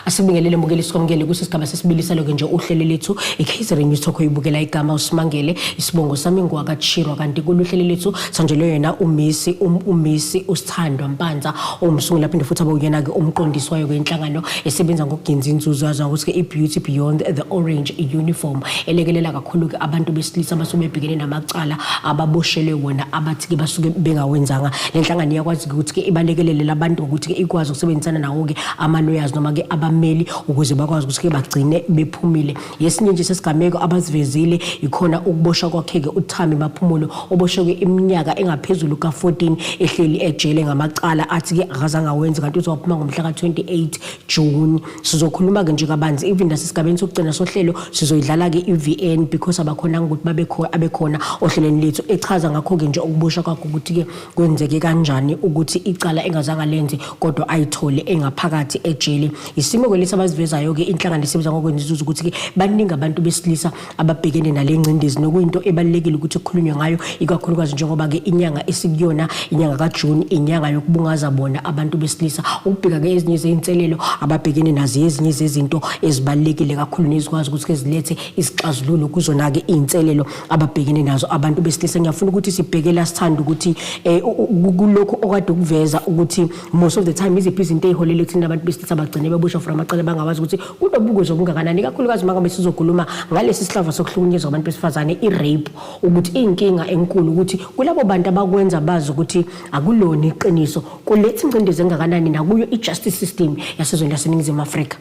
Asibingelele mbukeli, sikwamukele kusigaba sesibili saloke nje uhlelo lethu iKZN News Talk. Oyibukela igama uSimangele, isibongo sami ngwakaChirwa, kanti kuluhlelo lethu sanjelwe yena umisi umisi uSithandwa Mpanza, umsunguli aphinde futhi abe uyena ke umqondisi wayo kwenhlangano esebenza ngokugenza inzuzo yazo ukuthi ke iBeauty Beyond the Orange Uniform, elekelela kakhulu ke abantu besilisa abasuke bebhekene namacala ababoshelwe wona abathi ke basuke bengawenzanga. Le nhlangano iyakwazi ukuthi ke ibalekelele labantu ukuthi ke ikwazi ukusebenzisana nawo ke ama-lawyers noma ke abameli ukuze bakwazi ukuthi ke bagcine bephumile. Yesinye nje sesigameko abazivezile ikhona ukuboshwa kwakhe-ke uThami Maphumulo, oboshwe-ke iminyaka engaphezulu ka-14 ehleli ejele ngamacala athi-ke akazange awenze, kanti uzowaphuma ngomhla ka-28 June. Sizokhuluma-ke nje kabanzi, even nasesigabeni sokugcina sohlelo sizoyidlala-ke i-VN because abakhonanga ukuthi babe abekhona ohlelweni lethu, echaza ngakho-ke nje ukuboshwa kwakho ukuthi-ke kwenzeke kanjani ukuthi icala engazange alenze kodwa ayithole engaphakathi ejele. Isimo-ke lesi abazivezayo-ke inhlangano esebenza ngokwenza inzuzo ukuthi-ke baningi abantu besilisa ababhekene nale ngcindezi, nokuyinto ebalulekile ukuthi kukhulunywe ngayo, ikakhulukazi njengoba-ke inyanga esikuyona, inyanga kaJuni, inyanga yokubungaza bona abantu besilisa. Ukubheka-ke ezinye zey'nselelo ababhekene nazo, ezinye zezinto ezibalulekile kakhulu nezikwazi ukuthi-ke zilethe isixazululo kuzona-ke iy'nselelo ababhekene nazo abantu besilisa. Ngiyafuna ukuthi sibheke la, sithanda ukuthi kulokhu okade ukuveza ukuthi most of the time iziphi izinto ey'holela ekuthini abantu besilisa bagcine beboshwa for amacala bangawazi, ukuthi kunobungozi obungakanani, ikakhulukazi uma ngabe sizokhuluma ngalesi sihlava sokuhlukunyezwa kwabantu besifazane, i-rape, ukuthi iy'nkinga enkulu ukuthi kulabo bantu abakwenza bazi ukuthi akulona iqiniso, kuletha ingcindezi engakanani nakuyo i-justice system yasezweni laseNingizimu Afrika.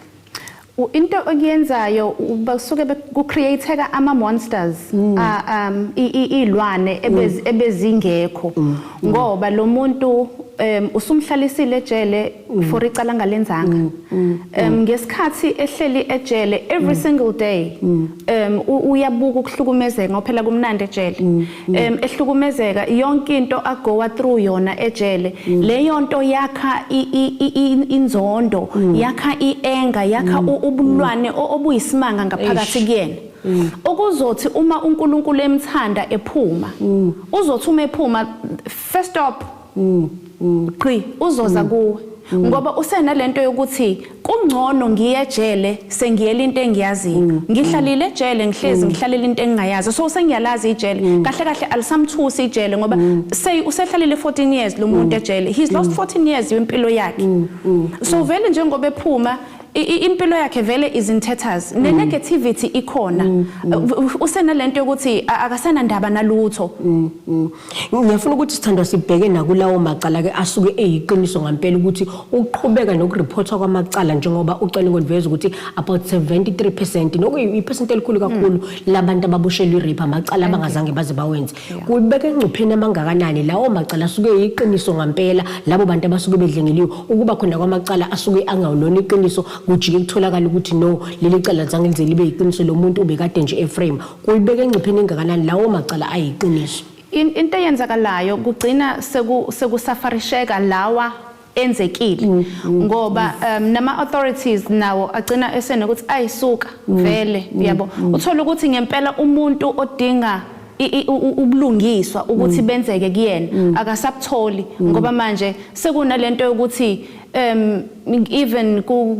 Into okuyenzayo basuke ku-create-eka ama-monsters, iy'lwane ebezingekho, ngoba lo muntu usumhlalisile ejele for icala angalenzanga. Ngesikhathi ehleli ejele, every single day uyabuka ukuhlukumezeka, ngoba phela kumnandi ejele. Ehlukumezeka yonke into agowa through yona ejele, leyo nto yakha inzondo, yakha i-anger, yakha ubulwane obuyisimanga ngaphakathi kuyena, okuzothi uma uNkulunkulu emthanda ephuma, uzothi uma ephuma, first stop qhi uzoza kuwe, ngoba usenalento yokuthi kungcono ngiye ejele sengiyela into engiyaziyo, ngihlalile ejele, ngihlezi ngihlalela into engingayazi, so sengiyalazi ijele kahle kahle, alisamthusi ijele, ngoba say usehlalile 14 years lo muntu ejele. He's lost 14 years yempilo yakhe. So vele njengoba ephuma, impilo yakhe vele is in tatters, ne-negativity ikhona, usenalento yokuthi akasanandaba nalutho. Ngiyafuna ukuthi, sithandwa, sibheke nakulawo macala ke asuke eyiqiniso ngampela, ukuthi uqhubeka nokuriphothwa kwamacala, njengoba ucwaningo luveza ukuthi about 73%, nokuyi-percent elikhulu kakhulu, labantu ababoshelwe i-rape amacala abangazange baze bawenze. Kubeka engcupheni amangakanani lawo macala asuke eyiqiniso ngampela labo bantu abasuke bedlengeliwe, ukuba khona kwamacala asuke angawulona iqiniso, kujike kutholakala ukuthi no, leli cala zange lize libe yiqiniso, lo muntu ubekade nje e-frame? Kuyibeka engcupheni engakanani lawo macala ayiqiniso? Into eyenzakalayo kugcina sekusafarisheka lawa enzekile, ngoba nama authorities nawo agcina esenokuthi ayisuka vele, yabo, uthola ukuthi ngempela umuntu odinga ubulungiswa ukuthi benzeke kuyena akasabutholi, ngoba manje sekunalento yokuthi even ku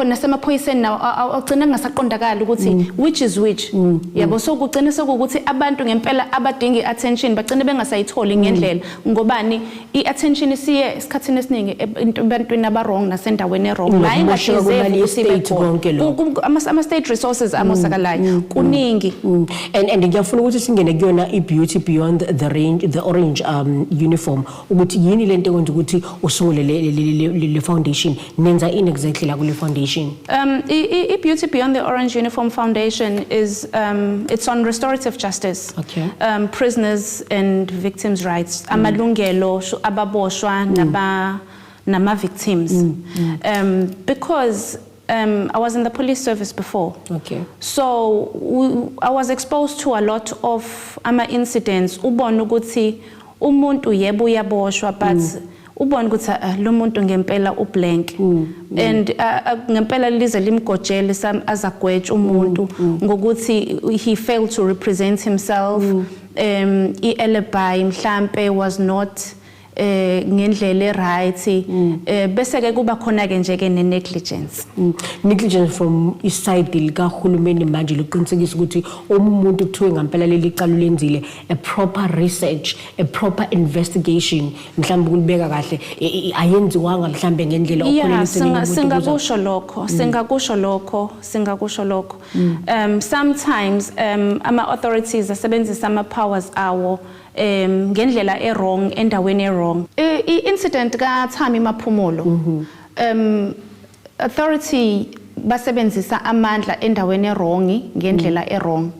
nasemaphoyiseni nawo agcina kungasaqondakali ukuthi which is which, yabo. So kugcina sekuwukuthi abantu ngempela abadinga i-attention bagcine bengasayitholi ngendlela, ngobani i-attention isiye esikhathini esiningi ebantwini aba-wrong nasendaweni e-wrong la Nokumosheka kwemali inga-deserve ukuthi ibe ye-state khona. Konke lokho. Ama-state resources amosakalayo kuningi. And ngiyafuna ukuthi singene kuyona i-Beauty Beyond the Orange Uniform, ukuthi yini lento ekwenza ukuthi usungule le foundation. Nenza ini exactly la kule foundation? I-Beauty Beyond the Orange Uniform Foundation is it's on restorative justice. Prisoners and victims' rights. Amalungelo ababoshwa nama victims. Because I was in the police service before. So I was exposed to a lot of ama incidents, ubona ukuthi umuntu yebo uyaboshwa, but ubona ukuthi lo muntu ngempela ublank and ngempela lize limgojele azagwetshwa umuntu ngokuthi he failed to represent himself, i-alibi mhlambe was not ngendlela e-right, bese ke kuba khona ke nje ke ne negligence. Negligence from i-side likahulumeni manje luqinisekisa ukuthi uma umuntu kuthiwe ngampela leli cala ulenzile, a proper research, a proper investigation, mhlawumbe ukulibeka kahle, ayenziwanga mhlawumbe ngendlela okholelwa ekutheni umuntu Singakusho lokho, singakusho lokho, singakusho lokho. Sometimes ama authorities asebenzisa ama powers awo ngendlela e-wrong endaweni e-wrong. I-incident ka Thami Maphumulo, authority basebenzisa amandla endaweni e-wrong ngendlela e-wrong,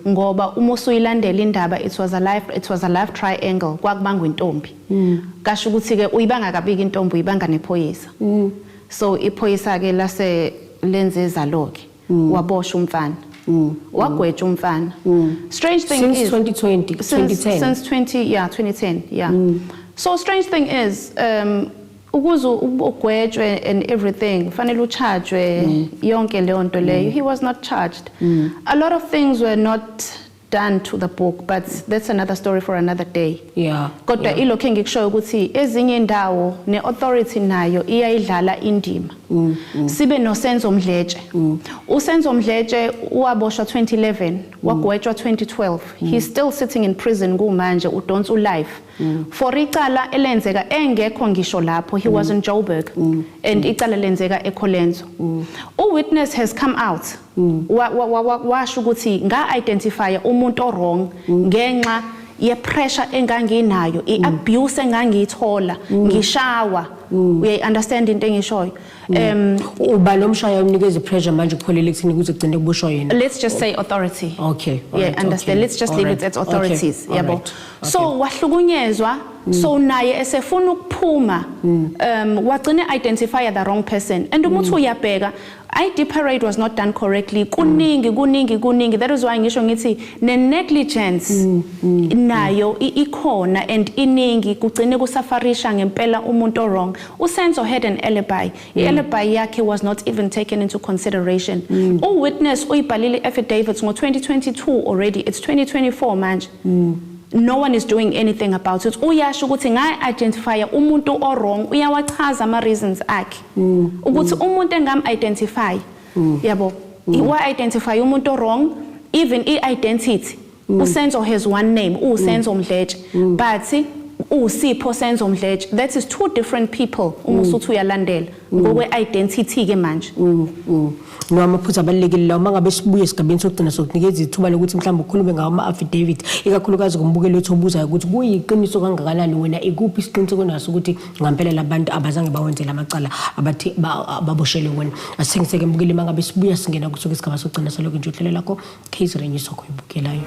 ngoba uma usuyilandela indaba, it was a love triangle. Kwakubangwa intombi, kasho ukuthi ke uyibanga kabiki intombi, uyibanga nephoyisa. So iphoyisa ke lase lenze zaloke, waboshwa umfana, wagwetshwa umfana. Strange thing Since is 2020? Since 2010. Since 20, yeah, 2010, yeah. So strange thing is, ukuze ugwetshwe and everything, fanele uchargwe yonke leyo nto leyo. He was not charged. A lot of things were not done to the book, but that's another story for another day. Kodwa ilokho engikushoyo ukuthi ezinye indawo ne-authority nayo iyayidlala indima. Sibe noSenzo Mdletshe. USenzo Mdletshe waboshwa 2011, wagwetshwa 2012. He's still sitting in prison kumanje, udonsa ulife for icala elenzeka engekho ngisho lapho. He was in Joburg and icala lenzeka eColenso. U-witness has come out, washo ukuthi nga-identify umuntu o-wrong ngenxa ye-pressure enganginayo, i-abuse engangiyithola, ngishawa. Uyayi-understand into engishoyo? Uba lo mshaya unikeza i-pressure manje kukholela ekutheni kuze kugcine kuboshwa yena? Let's just say authority. Okay, all Yeah, right, understand. okay. Let's just All leave right. it at authorities, Okay, all yabo. right. So wahlukunyezwa, so naye esefuna ukuphuma, wagcina identify the wrong person. And uma uthi uyabheka, ID parade was not done correctly. Kuningi, kuningi, kuningi. That is why ngisho ngithi ne negligence nayo ikhona and iningi, kugcine kusafarisha ngempela umuntu wrong. USenzo had an alibi. I-alibi yakhe was not even taken into consideration. U-witness uyibhalile affidavits ngo-2022 already. It's 2024 manje. No one is doing anything about it. Uyasho ukuthi nga-identify umuntu o-wrong, uyawachaza ama-reasons akhe ukuthi umuntu engam-identify, yabo, wa-identify umuntu o-wrong. Even i-identity, uSenzo has one name, uSenzo Mdletshe, but uSipho Senzo Mdletshe, that is two different people uma usuthi uyalandela ngokwe-identity ke manje. No, amaphutha abalulekile lawo. Uma ngabe sibuye esigabeni sokugcina, sokunikeza ithuba lokuthi mhlawumbe ukhulume ngawo ama-affidavit, ikakhulukazi kumbukeli wethu obuzayo ukuthi kuyiqiniso kangakanani, wena ikuphi isiqiniseko naso ukuthi ngampela labantu abazange bawenze lamacala abathi ababoshelwe wona. Asithengiseke, mbukeli. Uma ngabe sibuya, singena kusuka isigaba sokugcina salokhu nje uhlelo lakho KZN News okuyibukelayo.